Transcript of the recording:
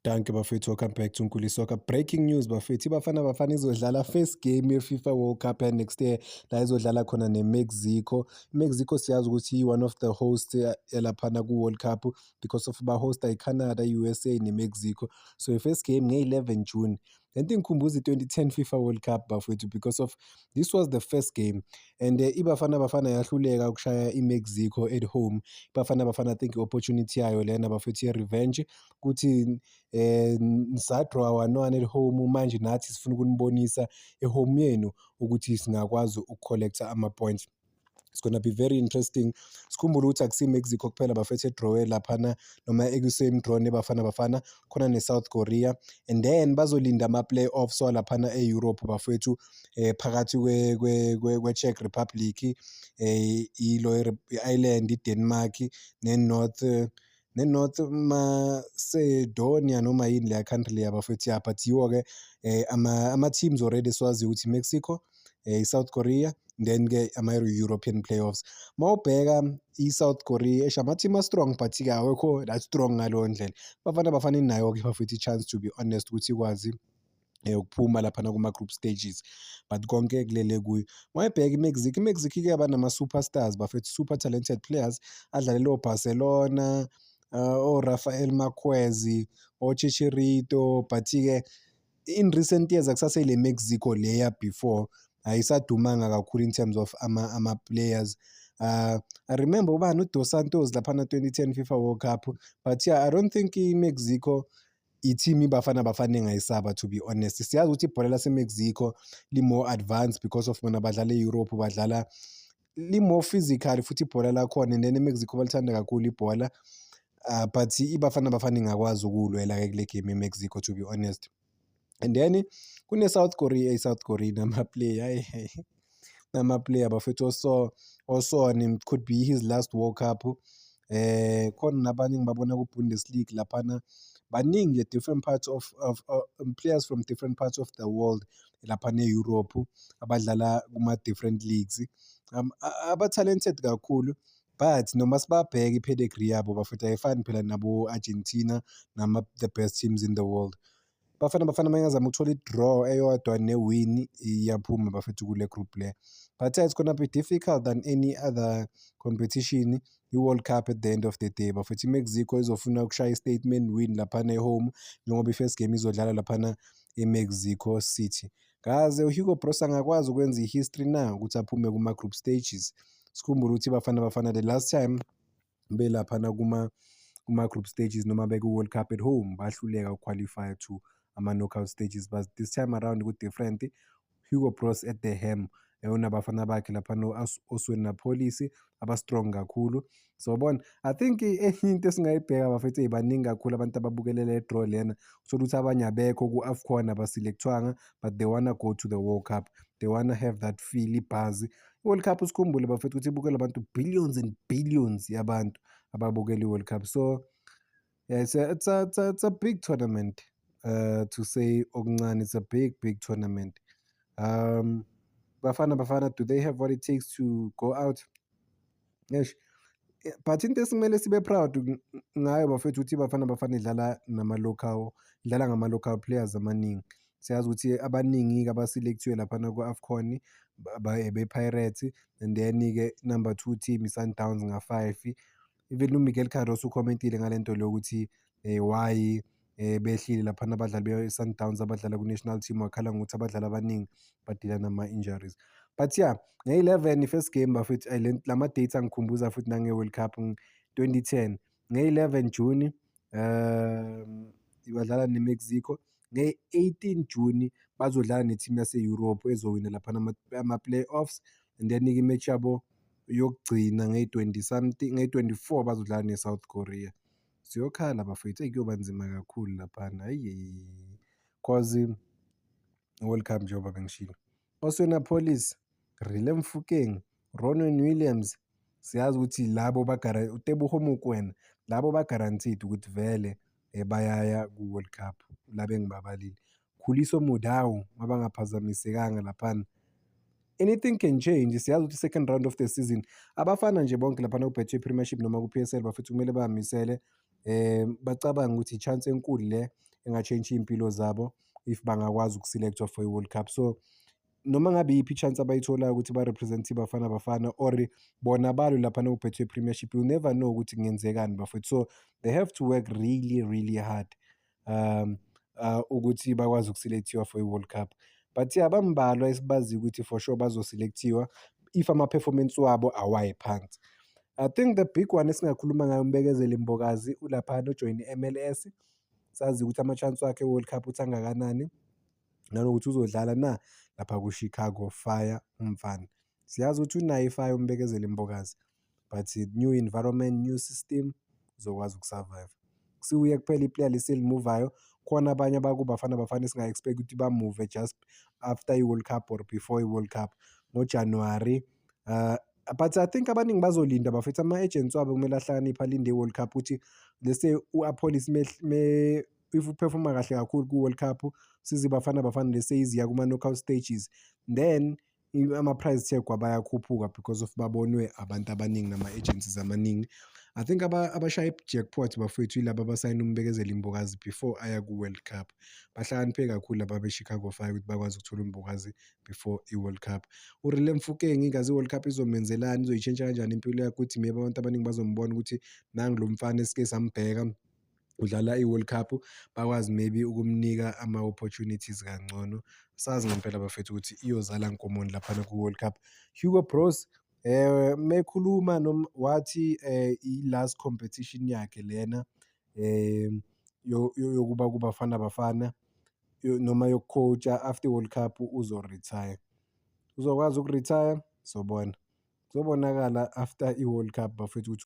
Dankie bafethu, welcome back to Nkuli Soccer. Breaking news bafethu, iBafana Bafana izodlala first game ye-FIFA World Cup ya next year la izodlala khona ne-Mexico. I-Mexico siyazi ukuthi i-one of the hosts yalaphana ku-World Cup because of ba-hosta i-Canada, i-USA ne-Mexico. So i-first game nge-11 June. Lento ingikhumbuza i-2010 FIFA World Cup bafethu, because of this was the first game and iBafana Bafana yahluleka ukushaya i-Mexico at home. IBafana Bafana, I think i-opportunity yayo lena bafethu ye-revenge ukuthi nisadraw 1-1 at home, manje nathi sifuna ukunibonisa e-home yenu ukuthi singakwazi uku-collecta ama-points. It's gonna be very interesting. Sikhumbule ukuthi akusiyo i-Mexico kuphela bafethu edrawe laphana noma eku-same draw neBafana Bafana, khona ne-South Korea and then bazolinda ama-play-offs walaphana e-Europe bafethu, phakathi kwe-Czech Republic, ilo i-Ireland, i-Denmark ne-North Macedonia noma yini leya country leya bafethu, ya, but yiwo-ke ama-teams already esiwaziyo ukuthi i-Mexico, i-South Korea, then-ke ama-European playoffs. Mawubheka i-South Korea, eish, ama-team a-strong, but-ke awekho that strong ngaleyo ndlela. Bafana Bafana inayo-ke bafethu i-chance, to be honest, ukuthi ikwazi ukuphuma laphana kuma-group stages, but konke kulele kuyo. Mawuyibheka i-Mexico, i-Mexico-ke banama-superstars bafethu, super talented players adlalela o-Barcelona, o-Rafael Marquez, o-Chicharito, but-ke in recent years akusaseyile Mexico leya before, ayisadumanga kakhulu in terms of ama-players. I remember ubani, uDos Santos laphana 2010 FIFA World Cup, but yeah, I don't think i-Mexico i-team iBafana Bafana engayisaba, to be honest. Siyazi ukuthi ibhola lase-Mexico li-more advanced because of bona badlala e-Europe, badlala li-more physical futhi ibhola lakhona, and then e-Mexico balithanda kakhulu ibhola. But iBafana Bafana ingakwazi ukuwulwela-ke kule game e-Mexico, to be honest. And then kune-South Korea, i-South Korea inama-player, hhayi, nama-player bafethu, oSon could be his last World Cup. Khona nabanye engibabona ku-Bundesliga laphana, baningi different parts of players from different parts of the world laphana e-Europe abadlala kuma-different leagues, aba-talented kakhulu, but noma sibabheka i-pedigree yabo bafethu ayifani phela nabo-Argentina nama the best teams in the world. Bafana Bafana mayingazama ukuthola i-draw eyodwa ne-win, iyaphuma bafethu kule group le. But it's gonna be difficult than any other competition, i-World Cup at the end of the day bafethu. I-Mexico izofuna ukushaya i-statement win laphana e-home njengoba i-first game izodlala laphana e-Mexico City. Kaze u-Hugo Broos angakwazi ukwenza i-history na ukuthi aphume kuma-group stages? Sikhumbule ukuthi iBafana Bafana the last time belaphana kuma-group stages noma beku-World Cup at home, bahluleka uku-qualify to ama-knockout stages, but this time around ku-different. Hugo Broos at the helm, unabafana bakhe laphana Oswin Appollis aba-strong kakhulu. So bona, I think enye into esingayibheka bafethu, baningi kakhulu abantu ababukele le draw lena, uthole ukuthi abanye abekho ku-AFCON, aba-select-wanga, but they wanna go to the World Cup, they wanna have that feel, i-buzz. I-World Cup, usikhumbule bafethu ukuthi ibukelwa abantu billions and billions yabantu ababukela i-World Cup, so yeah, it's a big tournament, to say okuncane, it's a big, big tournament. Bafana Bafana, do they have what it takes to go out? Eish, but into esimele sibe proud ngayo bafethu ukuthi iBafana Bafana idlala nama-local, idlala ngama-local players amaningi. Siyazi ukuthi abaningi-ke aba-select-iwe laphana ku-AFCON be-Pirates, and then-ke number two team i-Sundowns nga-five. Even uMiguel Cardoso u-comment-ile ngale nto le ukuthi why behlile laphana abadlali be-Sundowns abadlala ku-national team, wakhala ngokuthi abadlali abaningi ba-deal-a nama-injuries. But yeah, nge-11 i-first game bafethu, lama-dates angikhumbuza futhi nange-World Cup 2010. Nge-11 June badlala ne-Mexico, nge-18 June bazodlala ne-team yase-Europe ezowina laphana ama-play-offs, and then-ke i-match yabo yokugcina ngeyi-twenty something, ngeyi-24 bazodlala ne-South Korea. Siyokhala bafethu, eyi, kuyoba nzima kakhulu laphana, hhayi, 'cause i-World Cup njengoba bengishilo. Oswin Appollis, Rele Mofokeng, Ronwen Williams, siyazi ukuthi labo uTeboho Mokoena, labo ba-guaranteed ukuthi vele bayaya ku-World Cup, laba engibabalile. Khuliso Mudau mabangaphazamisekanga laphana. Anything can change, siyazi ukuthi second round of the season, abafana nje bonke laphana ku-Betway Premiership noma ku-PSL bafethu kumele bay'misele, bacabange ukuthi i-chance enkulu le. Enga-change iy'mpilo zabo if bangakwazi uku-select-wa for i-World Cup. So noma ngabe iyiphi i-chance abayitholayo ukuthi ba-represent-e iBafana Bafana or bona balwe laphana ku-Betway Premiership, you never know ukuthi kungenzekani, bafowethu. So they have to work really really hard ukuthi bakwazi uku-select-iwa for i-World Cup. But yeah, bambalwa esibaziyo ukuthi for sure bazo-select-iwa if ama-performance wabo awayi phansi. I think the big one esingakhuluma ngayo, uMbekezeli Mbokazi, ulaphayana ujoyine i-MLS. Sazi ukuthi ama-chance wakhe e-World Cup ukuthi angakanani, nanokuthi uzodlala na lapha ku-Chicago Fire umfana. Siyazi ukuthi unayo i-fire uMbekezeli Mbokazi, but new environment, new system, uzokwazi uku-survive. Kusuye kuphela i-player lesi elimuvayo, khona abanye abakuBafana Bafana esinga-expect ukuthi ba-move just after i-World Cup or before i-World Cup ngoJanuwari. But I think abaningi bazolinda, bafethu, ama-agents wabo kumele ahlakaniphe, alinde i-World Cup ukuthi, let's say, u-Appollis if u-perform-a kahle kakhulu ku-World Cup, size iBafana Bafana, let's say, iziya kuma-knockout stages, then ama-price tag wabo ayakhuphuka because of babonwe abantu abaningi nama-agencies amaningi. I think abashaya i-jackpot, bafowethu, yilaba abasayina uMbekezeli Mbokazi before aya ku-World Cup. Bahlakaniphe kakhulu laba be-Chicago Fire ukuthi bakwazi ukuthola uMbokazi before i-World Cup. URele Mofokeng, ingazi i-World Cup izomenzelani, izoyishintsha kanjani impilo yakhe, ukuthi maybe abantu abaningi bazombona ukuthi nangu lo mfana esike sambheka udlala i-World Cup, bakwazi maybe ukumnika ama-opportunities kangcono. Sazi ngempela, bafethu, ukuthi iyozala nkomoni laphana ku-World Cup. Hugo Broos mekhuluma noma wathi i-last competition yakhe lena yokuba kuBafana Bafana noma yoku-coach-a. After i-World Cup uzo-retire. Uzokwazi uku-retire? Sobona. Kuzobonakala after i-World Cup, bafethu, ukuthi.